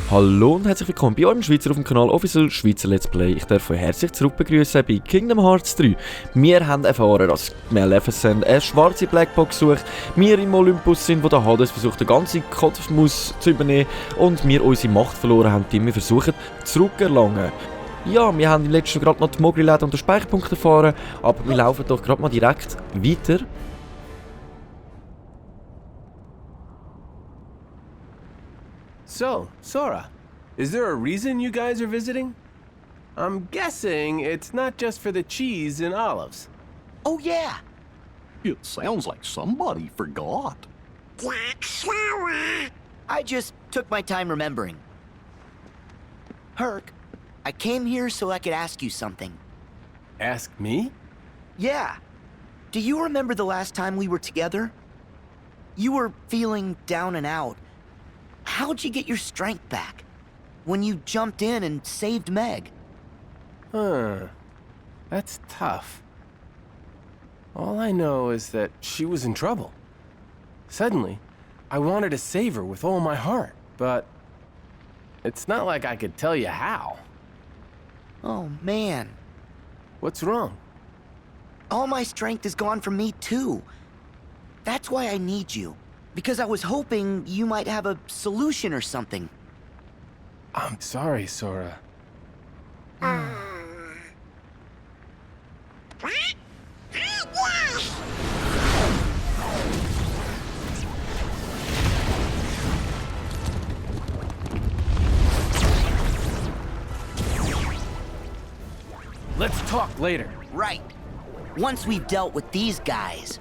Hallo und herzlich willkommen bei eurem Schweizer auf dem Kanal Official Schweizer Let's Play. Ich darf euch herzlich zurück begrüßen bei Kingdom Hearts 3. Wir haben erfahren, dass Maleficent eine schwarze Blackbox sucht, wir im Olympus sind, wo der Hades versucht, den ganzen Kosmos zu übernehmen und wir unsere Macht verloren haben, die wir versuchen zurückerlangen. Ja, wir haben im letzten gerade noch die Mogri-Läden und den Speicherpunkt erfahren, aber wir laufen doch gerade mal direkt weiter. So, Sora, is there a reason you guys are visiting? I'm guessing it's not just for the cheese and olives. Oh, yeah. It sounds like somebody forgot. I just took my time remembering. Herc, I came here so I could ask you something. Ask me? Yeah. Do you remember the last time we were together? You were feeling down and out. How'd you get your strength back? When you jumped in and saved Meg? That's tough. All I know is that she was in trouble. Suddenly, I wanted to save her with all my heart, but it's not like I could tell you how. Oh, man. What's wrong? All my strength is gone from me, too. That's why I need you. Because I was hoping you might have a solution or something. I'm sorry, Sora. Let's talk later. Right. Once we've dealt with these guys.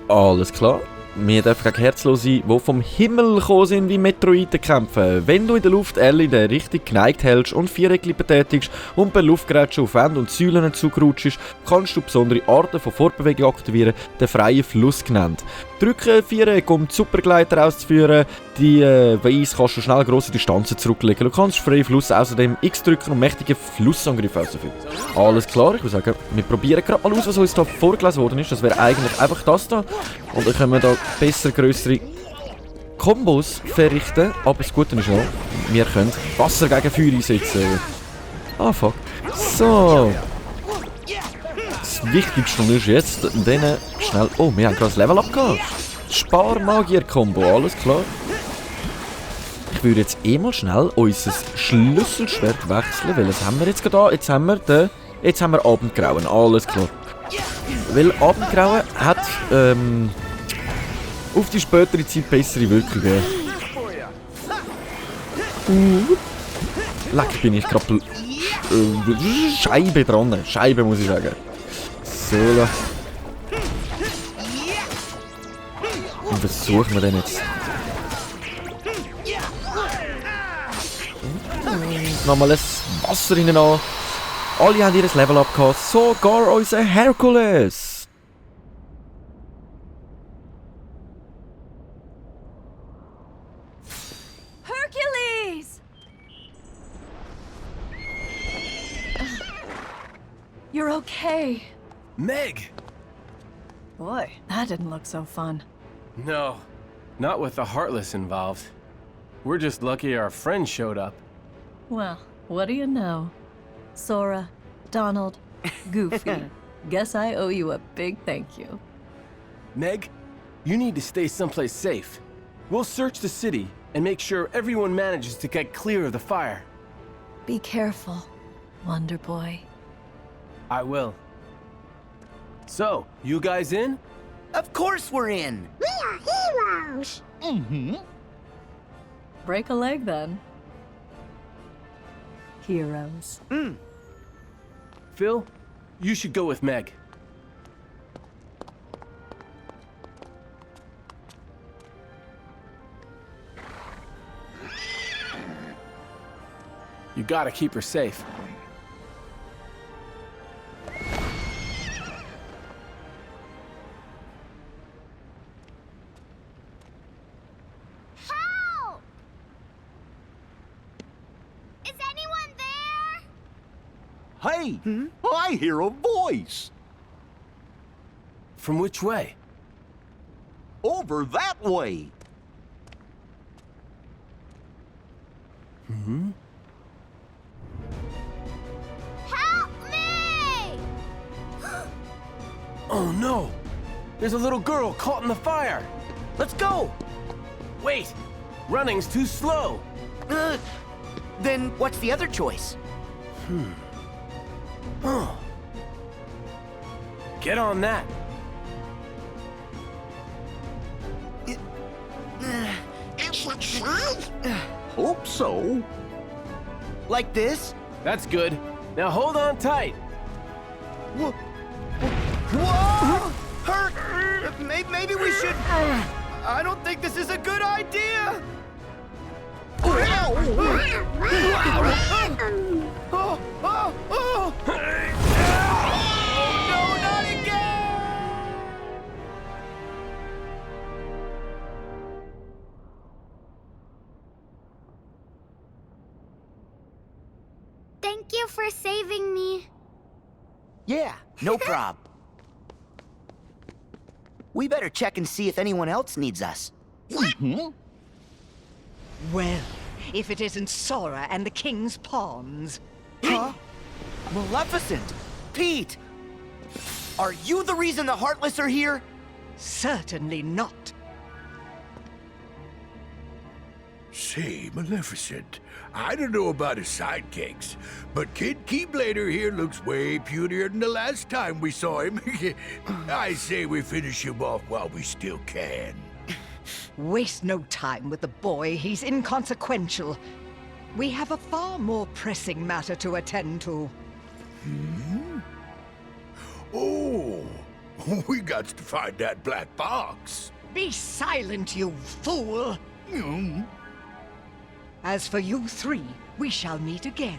Alles klar. Wir dürfen gegen Herzlose, die vom Himmel gekommen sind, wie Meteoriten kämpfen. Wenn du in der Luft L in der Richtung geneigt hältst und Viereckli betätigst und bei Luftgerätschen auf Wände und Säulen zugrutschst, kannst du besondere Arten von Fortbewegung aktivieren, den freien Fluss genannt. Drücke Viereck, um die Supergleiter auszuführen. Die Weise kannst du schnell grosse Distanzen zurücklegen. Du kannst freien Fluss außerdem X drücken und mächtige Flussangriffe ausführen. Alles klar, ich würde sagen, wir probieren gerade mal aus, was uns da vorgelesen worden ist. Das wäre eigentlich einfach das da. Und dann können wir da besser grössere Kombos verrichten. Aber das Gute ist noch, wir können Wasser gegen Feuer einsetzen. Ah, fuck. So. Das Wichtigste ist jetzt, denen schnell... Oh, wir haben gerade das Level abgehabt. Sparmagier-Kombo, alles klar. Ich würde jetzt mal schnell unser Schlüsselschwert wechseln, weil das haben wir jetzt gerade da. Jetzt haben wir Abendgrauen, alles klar. Weil Abendgrauen hat auf die spätere Zeit bessere Wirkungen. Leck, bin ich gerade Scheibe dran. Scheibe, muss ich sagen. So. Und versuchen wir den jetzt. Nochmal das Wasser hinein an. Alle haben ihr Level abgehabt, sogar unser Herkules. Hercules! You're okay. Meg! Boy, that didn't look so fun. No, not with the Heartless involved. We're just lucky our friend showed up. Well, what do you know? Sora, Donald, Goofy. Guess I owe you a big thank you. Meg, you need to stay someplace safe. We'll search the city and make sure everyone manages to get clear of the fire. Be careful, Wonder Boy. I will. So, you guys in? Of course we're in. We are heroes. Break a leg then. Heroes. Phil, you should go with Meg. You gotta keep her safe. Help! Is anyone there? Hey, I hear a voice. From which way? Over that way. Help me! Oh no! There's a little girl caught in the fire! Let's go! Wait! Running's too slow! Then what's the other choice? Get on that! I should try. Hope so. Like this? That's good. Now hold on tight! Whoa! Hurt! Maybe we should... I don't think this is a good idea! Oh, no, not again! Thank you for saving me. Yeah, no prob. We better check and see if anyone else needs us. Well, if it isn't Sora and the King's Pawns. Huh? Maleficent! Pete! Are you the reason the Heartless are here? Certainly not. Say, Maleficent, I don't know about his sidekicks, but Kid Keyblader here looks way punier than the last time we saw him. I say we finish him off while we still can. Waste no time with the boy. He's inconsequential. We have a far more pressing matter to attend to. Oh, we got to find that black box. Be silent, you fool! As for you three, we shall meet again,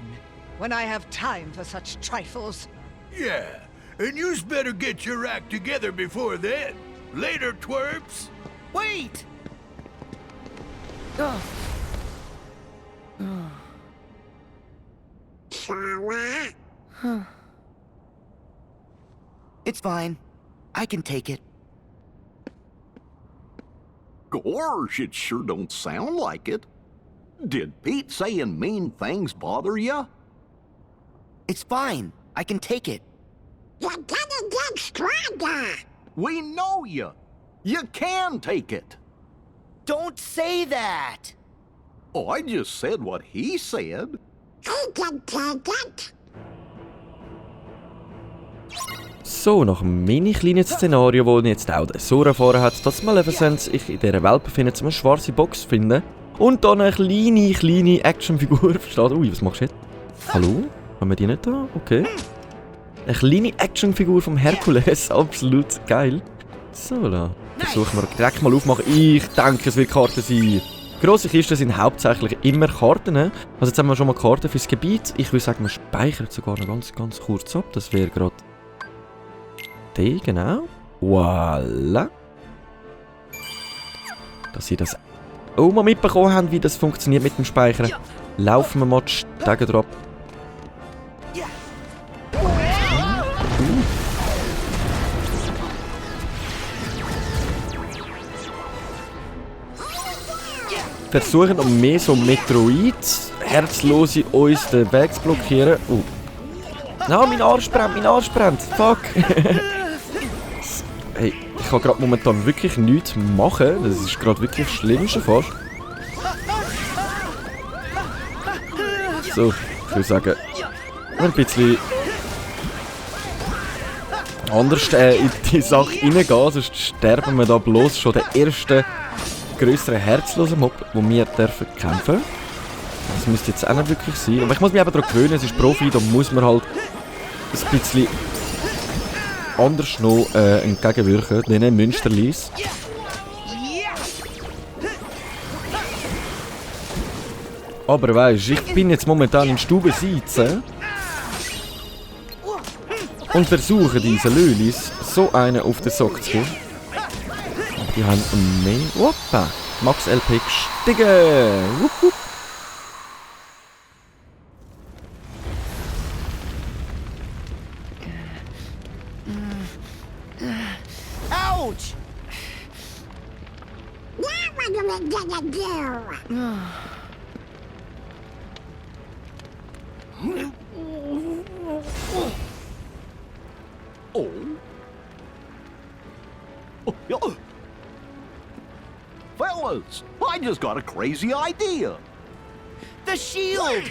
when I have time for such trifles. Yeah, and you's better get your act together before then. Later, twerps. Wait! Sora? It's fine. I can take it. Gosh, it sure don't sound like it. Did Pete saying mean things bother you? It's fine. I can take it. You're gonna get stronger. We know you. You can take it. Don't say that! Oh, I just said what he said. I can take it. So, nach dem mini-kleinen Szenario, wo jetzt auch der Sora erfahren hat, dass Maleficent sich in dieser Welt befindet, um eine schwarze Box zu finden. Und dann eine kleine Actionfigur versteht. Ui, was machst du jetzt? Hallo? Haben wir die nicht da? Okay. Eine kleine Actionfigur vom Herkules, absolut geil. So, da versuchen wir direkt mal aufmachen. Ich denke, es wird Karten sein. Grosse Kisten sind hauptsächlich immer Karten. Also jetzt haben wir schon mal Karten fürs Gebiet. Ich würde sagen, wir speichern sogar noch ganz kurz ab. Das wäre gerade die, genau. Voilà. Dass ihr das auch mal mitbekommen habt, wie das funktioniert mit dem Speichern. Laufen wir mal die Stege drauf. Versuchen noch mehr so Metroid-Herzlose uns den Weg zu blockieren. Nein, mein Arsch brennt. Fuck. Hey, ich kann gerade momentan wirklich nichts machen. Das ist gerade wirklich das Schlimmste fast. So, ich würde sagen, ein bisschen anders in die Sache reingehen, sonst sterben wir da bloß schon den ersten grösseren herzlosen Mob, den wir kämpfen dürfen. Das müsste jetzt auch nicht wirklich sein. Aber ich muss mich eben daran gewöhnen, es ist Profi, da muss man halt ein bisschen anders noch entgegenwirken, diesen Münsterlis. Aber weisst, ich bin jetzt momentan in Stube sitzen und versuche diesen Lölis so einen auf den Sock zu geben. Die haben mehr. Hoppa! Max LP gestiegen! Wupp, wupp. Ouch! Oh. Oh, yeah. Fellas, I just got a crazy idea. The shield!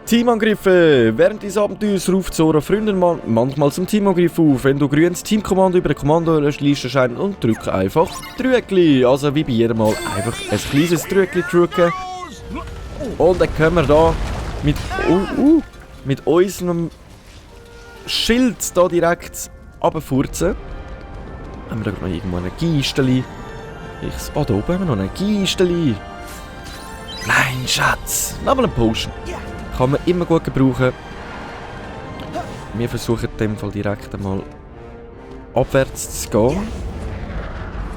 Teamangriffe! Während dieses Abenteuers ruft Sora Freunde manchmal zum Teamangriff auf. Wenn du grünes Teamkommando über eine Kommandoliste erscheint und drücke einfach Drückli. Also wie bei jedem Mal einfach ein kleines Drückli drücken. Und dann können wir da mit unserem Schild da direkt runterfurzen. Haben wir da noch irgendwo eine Gisteli? Da oben haben wir noch eine Gisteli. Nein, Schatz! Nochmal eine Potion. Kann man immer gut gebrauchen. Wir versuchen in dem Fall direkt einmal abwärts zu gehen.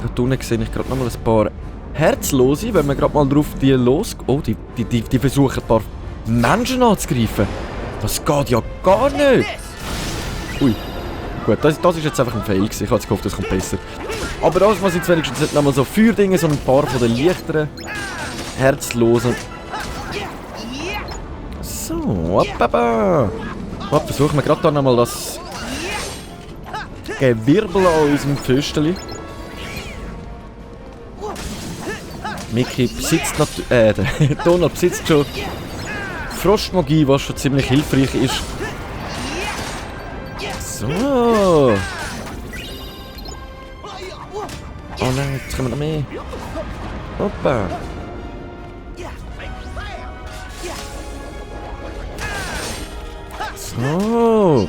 Da unten sehe ich gerade noch mal ein paar Herzlose, wenn wir gerade mal drauf die los... Oh, die versuchen ein paar Menschen anzugreifen. Das geht ja gar nicht. Ui. Gut, das ist jetzt einfach ein Fail gewesen. Ich habe gehofft, das kommt besser. Aber das muss jetzt wenigstens nicht nochmal so Feuerdinge, sondern ein paar von den leichteren Herzlosen. So, versuchen wir gerade dann nochmal das Gewirbel an unserem Pföstchen. Mickey besitzt natürlich, Donald besitzt schon Frostmagie, was schon ziemlich hilfreich ist. So. Oh nein, jetzt kommen wir noch mehr. Hoppa. So.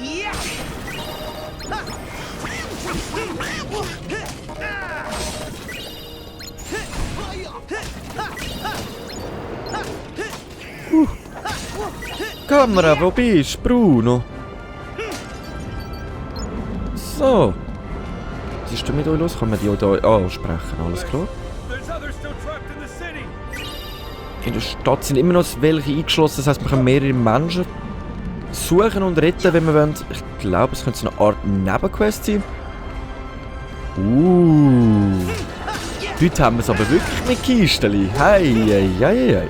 Kamera, wo bist du, Bruno? So. Was ist denn mit euch los? Können wir die hier ansprechen? Alles klar. In der Stadt sind immer noch welche eingeschlossen, das heisst, wir können mehrere Menschen suchen und retten, wenn wir wollen. Ich glaube, es könnte so eine Art Nebenquest sein. Heute haben wir es aber wirklich mit Kisteli. Hei.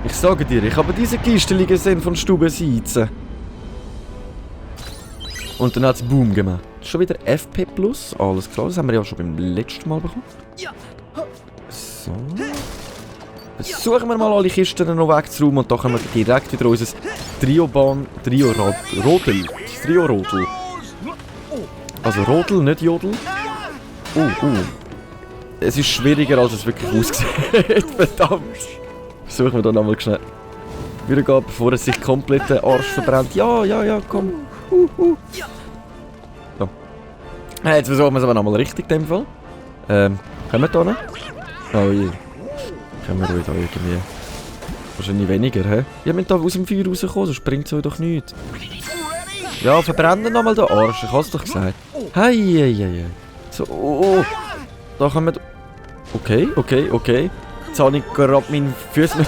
Ich sage dir, ich habe diese Kisteli gesehen von Stubenseite. Und dann hat es Boom gemacht. Schon wieder FP+, alles klar, das haben wir ja schon beim letzten Mal bekommen. So. Versuchen wir mal alle Kisten noch wegzuräumen und da können wir direkt wieder unser Trio-Rodel. Also Rodel, nicht Jodel. Es ist schwieriger, als es wirklich aussieht. Verdammt. Versuchen wir da nochmal schnell wieder gehen, bevor es sich komplett den Arsch verbrennt. Ja, komm. So. Jetzt versuchen wir es aber nochmal richtig in dem Fall. Können wir da noch? Oh je. Können wir da irgendwie... Wahrscheinlich weniger, hä? Wir müssen da aus dem Feuer rauskommen, sonst bringt es euch doch nichts. Ja, verbrennen nochmal den Arsch, ich hab's doch gesagt. Hei. So, oh. Da können wir... Okay. Jetzt habe ich gerade meine Füße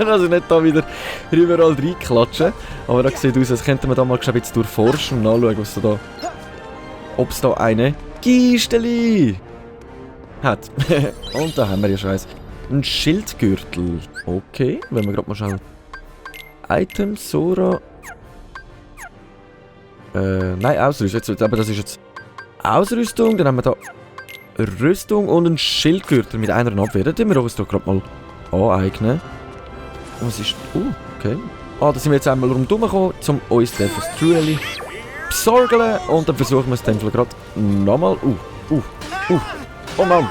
also nicht da wieder überall reinklatschen. Aber das sieht aus, als könnten wir da mal ein bisschen durchforschen und nachschauen, was da... Ob es da eine Gisteli hat. Und da haben wir ja Scheiß. Ein Schildgürtel. Okay, wenn wir gerade mal schauen. Item, Sora. Nein, Ausrüstung. Aber das ist jetzt Ausrüstung. Dann haben wir da Rüstung und einen Schildgürtel mit einer Abwehr. Das tun wir uns doch gerade mal aneignen. Was ist... okay. Da sind wir jetzt einmal rundherum gekommen, um uns das Trueli besorgen. Und dann versuchen wir es in dem Fall gerade nochmal. Oh Mann.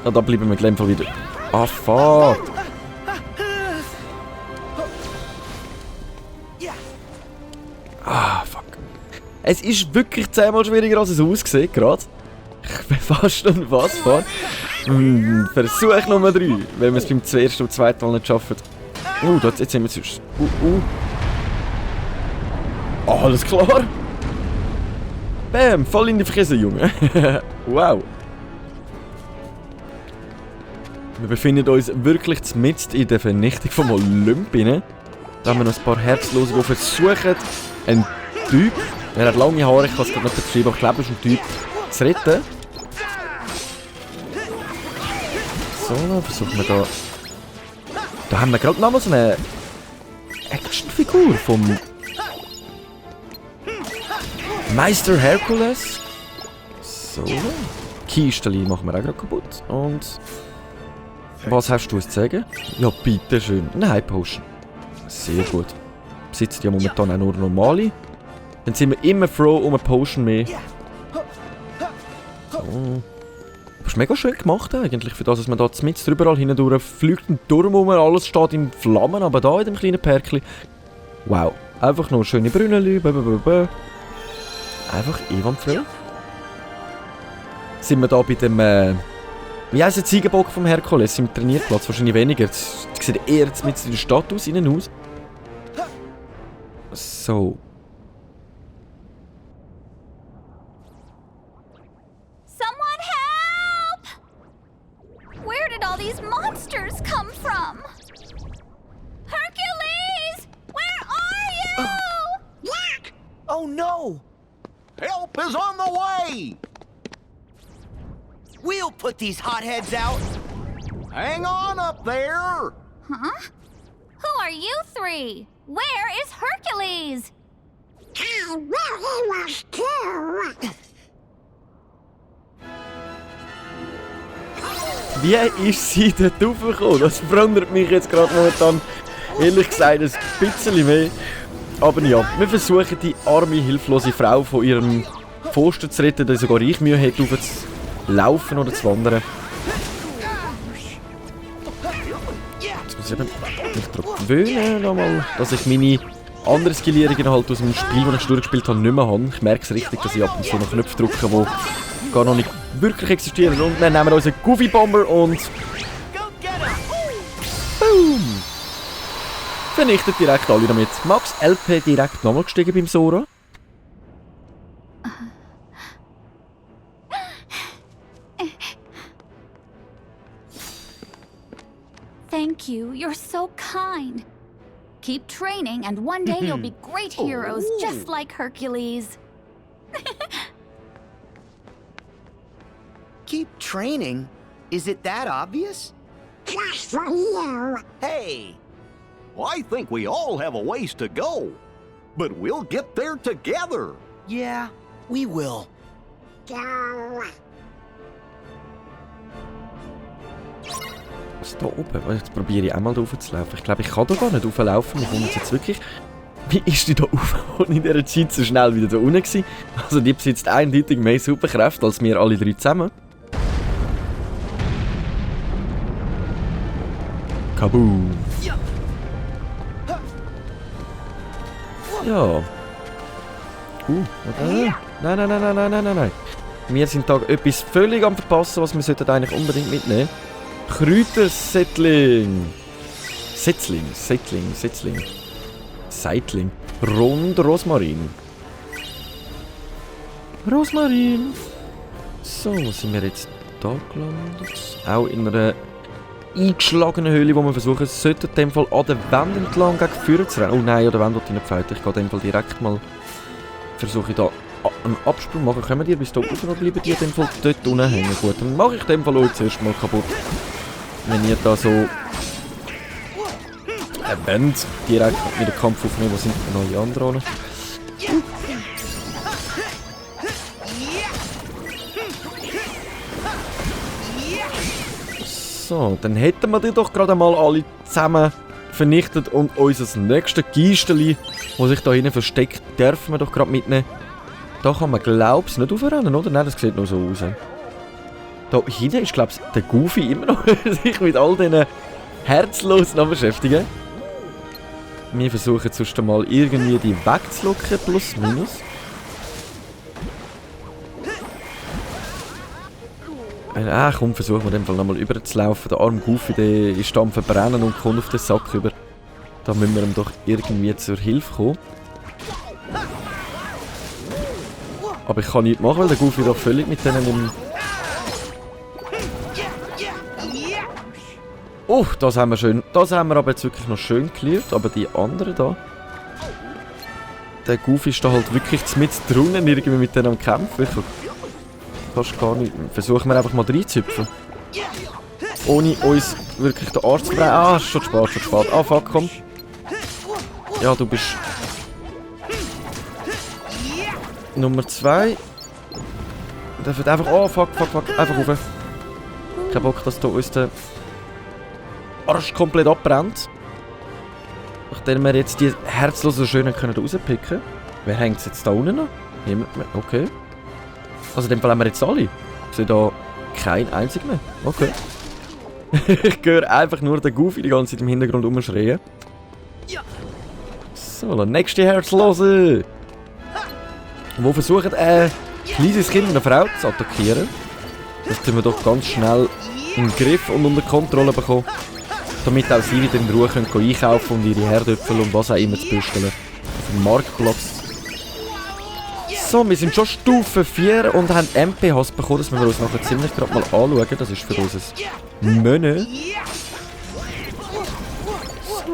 Ja, da bleiben wir in dem Fall wieder. Ah, fuck. Ah, fuck. Es ist wirklich 10-mal schwieriger, als es aussieht gerade. Ich bin fast an was fahren. Versuch Nummer 3, wenn wir es beim ersten und zweiten Mal nicht schaffen. Jetzt sind wir sonst. Alles klar. Bam, voll in die Fresse, Junge. Wow. Wir befinden uns wirklich mitten in der Vernichtung vom Olymp. Da haben wir noch ein paar Herzlose, die versuchen, einen Typ, er hat lange Haare, ich kann es gerade nicht beschreiben, aber ich glaube, es ist ein Typ, zu retten. So, dann versuchen wir da... Da haben wir gerade noch mal so eine Actionfigur vom Meister Herkules. So. Kisteli machen wir auch gerade kaputt. Und... Was hast du zu sagen? Ja, bitteschön. Nein, Potion. Sehr gut. Besitzt ja momentan auch nur normale. Dann sind wir immer froh um eine Potion mehr. So. Das ist mega schön gemacht eigentlich, für das, dass man da mitten überall hindurch fliegt ein Turm um, alles steht in Flammen, aber da in dem kleinen Perkli. Wow. Einfach nur schöne Brünneli. Einfach einwandfrei. Sind wir da bei dem, wie heisst der Ziegenbock vom Herkules im Trainierplatz? Wahrscheinlich weniger. Das sieht eher mit in der Stadt aus, innen aus. So. Someone help! Where did all these monsters come from? Hercules! Where are you? Black! Oh no! Help is on the way! We'll put these hotheads out! Hang on up there! Huh? Who are you three? Where is Hercules? Where he was too. Wie ist sie dort raufgekommen? Das wundert mich jetzt gerade momentan, ehrlich gesagt, ein bisschen mehr. Aber ja, wir versuchen die arme, hilflose Frau von ihrem Pfosten zu retten, dass sogar ich Mühe hätte, raufzulaufen oder zu wandern. Jetzt muss ich eben mich daran gewöhnen, nochmal, dass ich meine anderen Skillierungen halt aus dem Spiel, das ich durchgespielt habe, nicht mehr habe. Ich merke es richtig, dass ich ab und zu noch Knöpfe drücke, die gar noch nicht wirklich existieren. Und dann nehmen wir unseren Goofy Bomber und... Boom! Vernichtet direkt alle damit. Max LP direkt nochmal gestiegen beim Sora. Thank you. You're so kind. Keep training, and one day you'll be great heroes, just like Hercules. Keep training? Is it that obvious? Just for you. Hey! I think we all have a ways to go, but we'll get there together. Yeah, we will. Go. Was da oben? Jetzt probiere ich auch mal da raufzulaufen. Ich glaube, ich kann da gar nicht rauflaufen. Wir kommen jetzt wirklich... Wie ist die da rauf und in dieser Zeit so schnell wieder da unten gewesen? Also die besitzt eindeutig mehr Superkräfte als wir alle drei zusammen. Kaboom! Ja. Oder? Nein. Wir sind da etwas völlig am Verpassen, was wir sollten eigentlich unbedingt mitnehmen. Kräutersettling. Seitling. Rund Rosmarin. So, wo sind wir jetzt da gelandet? Auch in einer eingeschlagenen Höhle, wo wir versuchen sollten, in dem Fall an der Wand entlang gegen vorne zu rennen. Oh nein, an der Wand wollte ich nicht pfeiten. Ich gehe in dem Fall direkt mal... Versuche ich da einen Absprung machen. Können wir bis da rauf oder bleiben die in dem Fall dort unten hängen? Gut, dann mache ich in dem Fall euch zuerst mal kaputt. Wenn ihr da so... wollt, direkt mit dem Kampf aufnehmen. Wo sind denn alle anderen? So, dann hätten wir die doch gerade mal alle zusammen vernichtet und unser nächstes Geisteli, das sich da hinten versteckt, dürfen wir doch gerade mitnehmen. Da kann man, glaube ich, nicht aufrennen, oder? Nein, das sieht nur so aus. Da hinten ist, glaube ich, der Goofy immer noch sich mit all diesen Herzlosen am beschäftigen. Wir versuchen sonst mal irgendwie die wegzulocken, plus minus. Komm, versuchen wir in dem Fall nochmal rüberzulaufen. Der arme Goofy, der ist am Verbrennen und kommt auf den Sack über. Da müssen wir ihm doch irgendwie zur Hilfe kommen. Aber ich kann nichts machen, weil der Goofy da völlig mit denen im... Oh, das haben wir schön. Das haben wir aber jetzt wirklich noch schön cleared. Aber die anderen da. Der Goofy ist da halt wirklich mit drinnen irgendwie mit denen am Kämpfen. Fast gar nicht. Versuchen wir einfach mal reinzupfen. Ohne uns wirklich den Arsch zu brechen. Ah, schon zu spät, schon zu spät. Ah, fuck, komm. Ja, du bist... Nummer 2. Der wird einfach... Oh, fuck. Einfach rauf. Kein Bock, dass da uns der Arsch komplett abbrennt. Nachdem wir jetzt die herzlosen Schönen können rauspicken können. Wer hängt jetzt da unten noch? Niemand mehr. Okay. Also in dem Fall haben wir jetzt alle. Ich sehe da keinen einzigen mehr. Okay. Ich höre einfach nur den Goofy die ganze Zeit im Hintergrund rumschreien. So, der nächste Herzlose. Wo versucht ein kleines Kind und eine Frau zu attackieren. Das tun wir doch ganz schnell im Griff und unter Kontrolle bekommen. Damit auch sie wieder in Ruhe können einkaufen und ihre Herdöpfel und was auch immer zu büsteln. Auf dem Marktplatz. So, wir sind schon Stufe 4 und haben MPHs bekommen, das müssen wir uns nachher ziemlich gerade mal anschauen. Das ist für uns ein Menü.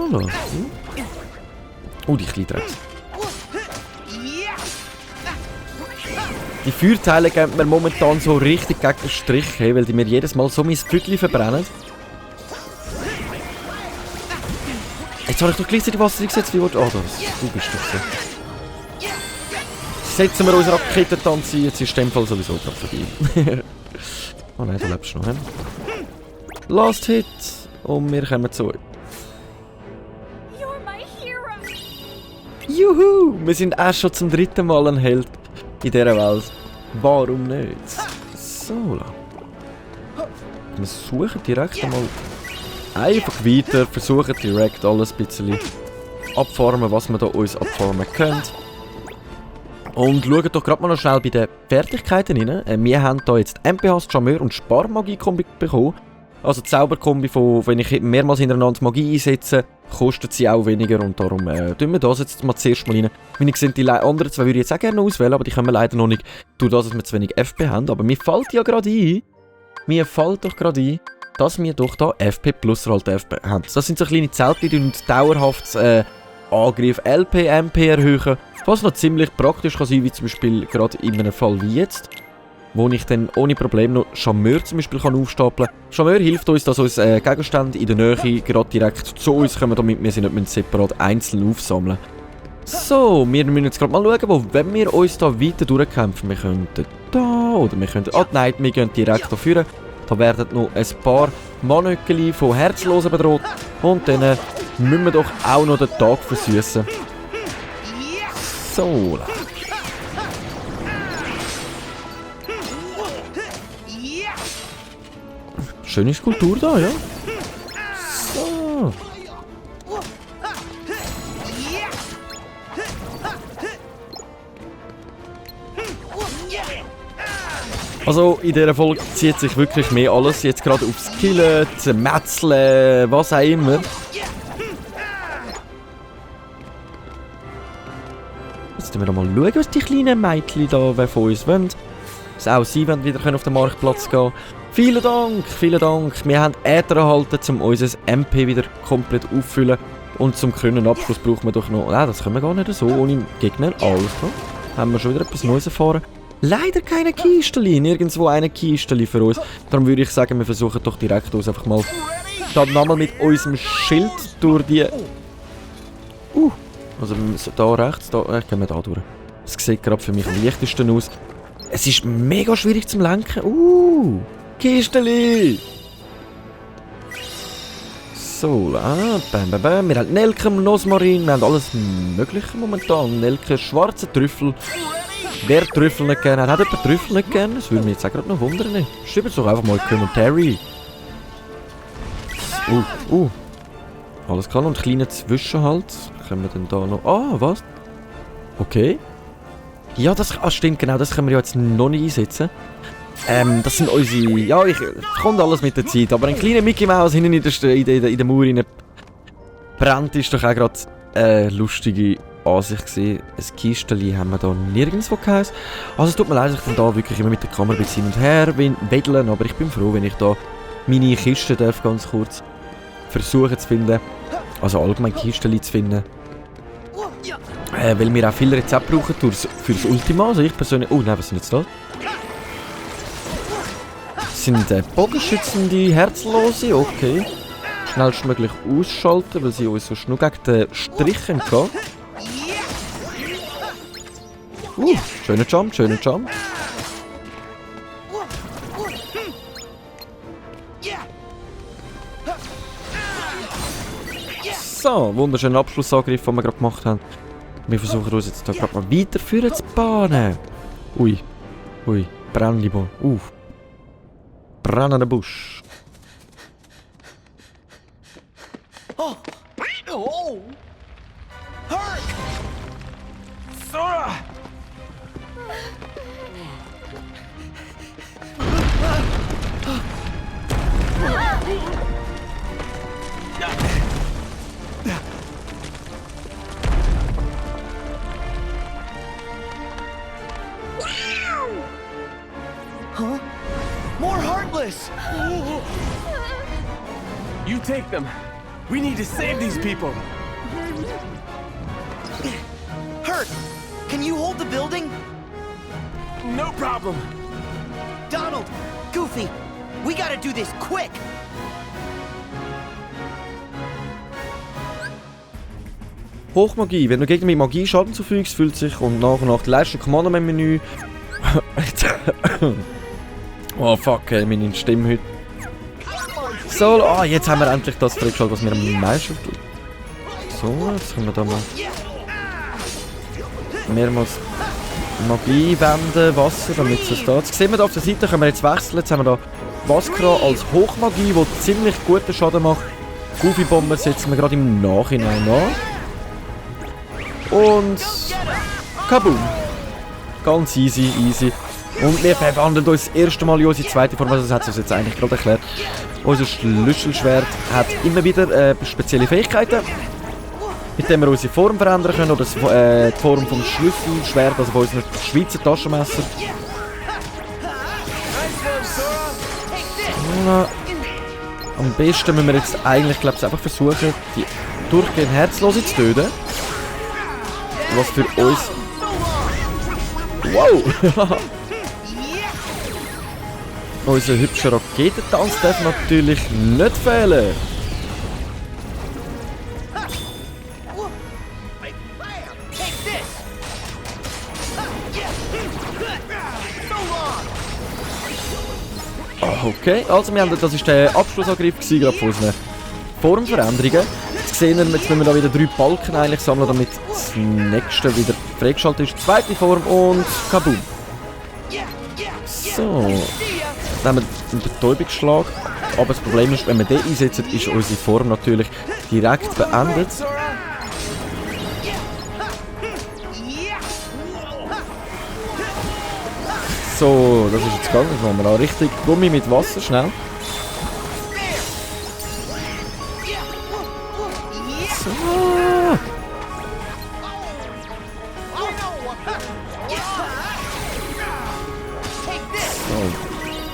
So, oh, die kleine Drecks. Die Feuerteile geben mir momentan so richtig gegen den Strich, hey, weil die mir jedes Mal so mein Pfütli verbrennen. Jetzt habe ich doch gleichzeitig Wasser eingesetzt, wie du... Ah, du bist doch so. Setzen wir unsere Raketentanz ein, jetzt ist der Fall sowieso gerade vorbei. Oh nein, du lebst noch, he? Last Hit! Und wir kommen zu euch. You're my hero. Juhu! Wir sind erst schon zum 3. Mal ein Held in dieser Welt. Warum nicht? So. Wir suchen direkt einmal einfach weiter, versuchen direkt alles ein bisschen abfarmen, was wir da uns abfarmen können. Und schauen doch gerade mal noch schnell bei den Fertigkeiten rein. Wir haben hier jetzt MPHs, Charmeur und Sparmagie-Kombi bekommen. Also die Zauberkombi von, wenn ich mehrmals hintereinander Magie einsetze, kostet sie auch weniger und darum tun wir das jetzt mal zuerst mal rein. Wie ich sehe, die anderen zwei würde ich jetzt auch gerne auswählen, aber die können wir leider noch nicht, durch das, dass wir zu wenig FP haben. Aber mir fällt ja gerade ein, dass wir doch da FP plus halt FP haben. Das sind so kleine Zelte, die dauerhaft Angriff LP, MP erhöhen. Was noch ziemlich praktisch kann sein, wie zum Beispiel gerade in einem Fall wie jetzt, wo ich dann ohne Probleme noch Charmeur zum Beispiel aufstapeln kann. Charmeur hilft uns, dass uns Gegenstände in der Nähe gerade direkt zu uns kommen, damit wir sie nicht separat einzeln aufsammeln. So, wir müssen jetzt gerade mal schauen, wenn wir uns da weiter durchkämpfen. Wir könnten da, oder wir könnten... Ah, nein, wir gehen direkt da vorne. Da werden noch ein paar Mannöckeli von Herzlosen bedroht. Und dann müssen wir doch auch noch den Tag versüßen. So. Schöne Skulptur da, ja. So. Also in dieser Folge zieht sich wirklich mehr alles, jetzt gerade aufs Killen, Metzeln, was auch immer. Jetzt müssen wir mal schauen, was die kleinen Mädchen da von uns wollen. Dass auch sie wollen wieder auf den Marktplatz gehen. Vielen Dank, vielen Dank. Wir haben Äther erhalten, um unser MP wieder komplett auffüllen. Und zum grünen Abschluss brauchen wir doch noch... Nein, das können wir gar nicht so ohne Gegner. Alles klar. Haben wir schon wieder etwas Neues erfahren. Leider keine Kisteli, nirgendwo eine Kisteli für uns. Darum würde ich sagen, wir versuchen doch direkt uns einfach mal dann nochmal mit unserem Schild durch die... Also da rechts, da gehen wir da durch. Das sieht gerade für mich am leichtesten aus. Es ist mega schwierig zum Lenken. Kisteli! So, bam, bam, bam. Wir haben Nelken, Rosmarin, wir haben alles Mögliche momentan. Nelken, schwarze Trüffel. Wer Trüffel nicht gerne hat, hat jemand Trüffel nicht gerne? Das würde mich jetzt auch gerade noch wundern. Schreibt es doch einfach mal in die Kommentare. Alles klar, und kleine Zwischenhalt. Können wir denn da noch... Ah, was? Okay. Ja, das stimmt, genau, das können wir ja jetzt noch nicht einsetzen. Das sind unsere... Ja, kommt alles mit der Zeit, aber ein kleiner Mickey Mouse hinten in der Mauer brennt ist doch auch gerade lustige Ansicht gesehen. Ein Kisteli haben wir da nirgendwo geheißen. Also es tut mir leid, dass ich dann da wirklich immer mit der Kamera ein bisschen hin und her wedeln, aber ich bin froh, wenn ich da meine Kiste darf, ganz kurz versuchen zu finden. Also allgemein Kisten zu finden. Weil wir auch viele Rezepte brauchen für das Ultima. Also ich persönlich... Oh nein, was sind jetzt da? Das sind Bogenschützende Herzlose, okay. Schnellstmöglich ausschalten, weil sie uns sonst nur gegen den Strich gehen. Schöner Jump, schöner Jump. So, wunderschöner Abschlussangriff, den wir gerade gemacht haben. Wir versuchen uns jetzt hier gerade mal weiter führen zu bahnen. Ui, brennende Baum. Brennender Busch. Oh! Herc! Sora! Huh? More Heartless! You take them. We need to save these people. Herc, can you hold the building? No problem. Donald, Goofy, we gotta do this quick! Hochmagie. Wenn du Gegner mit Magie Schaden zufügst, füllt sich und nach und nach die Leiste Kommando-Menü. Oh fuck, ey, meine Stimme heute. So, jetzt haben wir endlich das freigeschaltet, was wir am meisten tun. So, jetzt können wir da mal mehrmals Magie wenden, Wasser, damit es da. Jetzt sehen wir da auf der Seite, können wir jetzt wechseln. Jetzt haben wir da Vaskra als Hochmagie, die ziemlich guten Schaden macht. Goofy Bomber setzen wir gerade im Nachhinein an. Und kaboom! Ganz easy. Und wir verwandeln uns das erste Mal in unsere zweite Form, also das hat es uns jetzt eigentlich gerade erklärt. Unser Schlüsselschwert hat immer wieder spezielle Fähigkeiten, mit denen wir unsere Form verändern können, oder die Form vom Schlüsselschwert, also von unserem Schweizer Taschenmesser. Am besten müssen wir jetzt eigentlich, glaube ich, einfach versuchen, die durchgehend Herzlose zu töten. Was für uns... Wow! Unser hübscher Raketentanz darf natürlich nicht fehlen. Okay, also das war der Abschlussangriff gerade von unseren Formveränderungen. Jetzt sehen wir, jetzt müssen wir da wieder 3 Balken eigentlich sammeln, damit das nächste wieder freigeschaltet ist. Zweite Form und kaboom. So. Dann haben wir einen Betäubungsschlag. Aber das Problem ist, wenn wir den einsetzen, ist unsere Form natürlich direkt beendet. So, das ist jetzt gegangen. Jetzt machen wir auch richtig Gummi mit Wasser, schnell. So.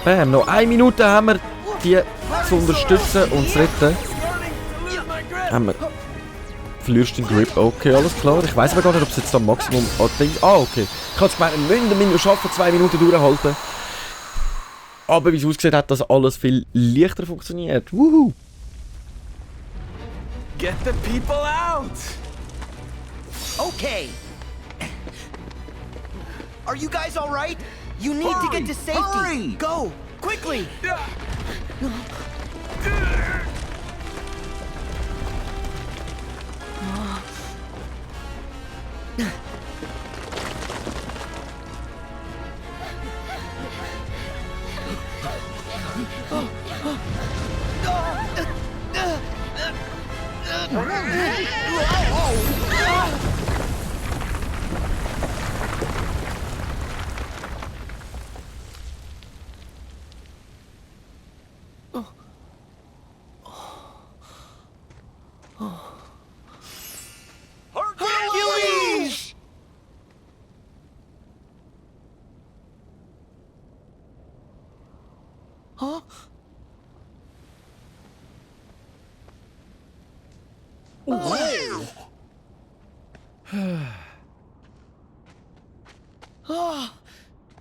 Bam, noch 1 Minute haben wir, die zu unterstützen und zu retten. Haben wir... Verlierst den Grip, okay, alles klar. Ich weiß aber gar nicht, ob es jetzt am Maximum... okay. Ich habe jetzt gemeint, wir müssen nur schaffen, 2 Minuten durchhalten. Aber wie es ausgesehen hat, dass alles viel leichter funktioniert. Wuhu! Get the people out! Okay. Are you guys all right? You need to get to safety. Hurry! Go, quickly. Hercules! Huh?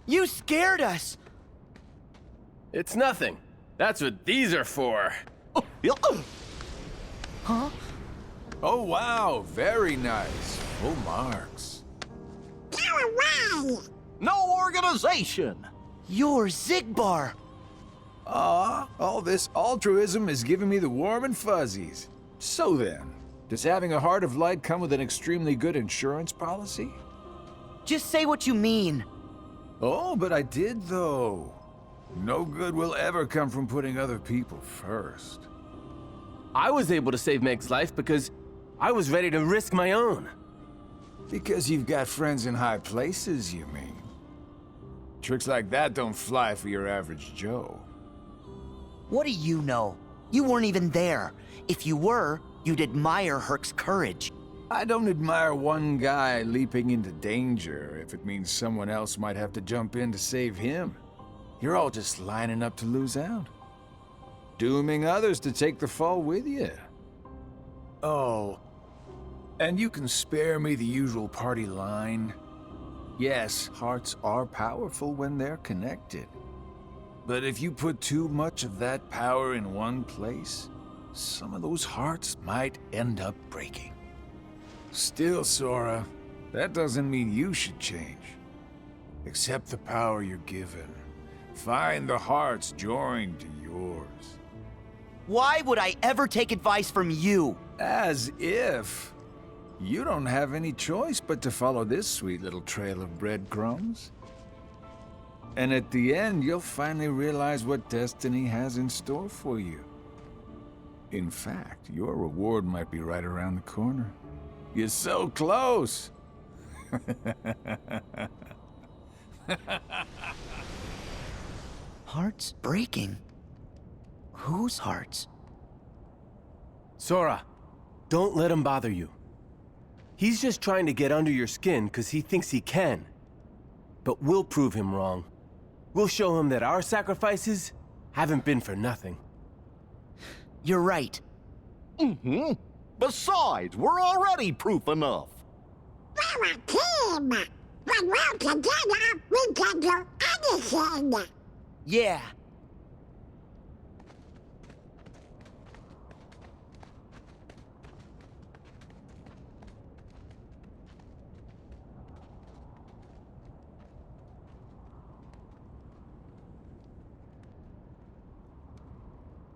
You scared us! It's nothing. That's what these are for. Huh? Oh, wow. Very nice. Full marks. No organization! You're Zigbar! All this altruism is giving me the warm and fuzzies. So then, does having a Heart of Light come with an extremely good insurance policy? Just say what you mean. Oh, but I did, though. No good will ever come from putting other people first. I was able to save Meg's life because I was ready to risk my own. Because you've got friends in high places, you mean? Tricks like that don't fly for your average Joe. What do you know? You weren't even there. If you were, you'd admire Herc's courage. I don't admire one guy leaping into danger if it means someone else might have to jump in to save him. You're all just lining up to lose out. Dooming others to take the fall with you. Oh, and you can spare me the usual party line. Yes, hearts are powerful when they're connected. But if you put too much of that power in one place, some of those hearts might end up breaking. Still, Sora, that doesn't mean you should change. Accept the power you're given. Find the hearts joined to yours. Why would I ever take advice from you? As if. You don't have any choice but to follow this sweet little trail of breadcrumbs. And at the end, you'll finally realize what destiny has in store for you. In fact, your reward might be right around the corner. You're so close! Hearts breaking? Whose hearts? Sora, don't let him bother you. He's just trying to get under your skin because he thinks he can. But we'll prove him wrong. We'll show him that our sacrifices haven't been for nothing. You're right. Mm-hmm. Besides, we're already proof enough. We're a team! When we're together, we can do anything! Yeah.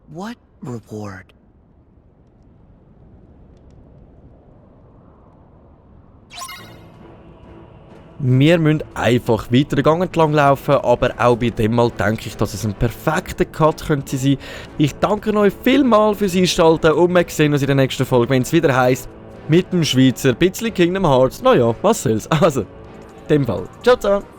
What reward? Wir müssen einfach weiter den Gang entlang laufen, aber auch bei dem Mal denke ich, dass es ein perfekter Cut könnte sein. Ich danke euch vielmals fürs Einschalten und wir sehen uns in der nächsten Folge, wenn es wieder heisst, mit dem Schweizer bisschen Kingdom Hearts. Naja, was soll's. Also, in dem Fall. Ciao zusammen.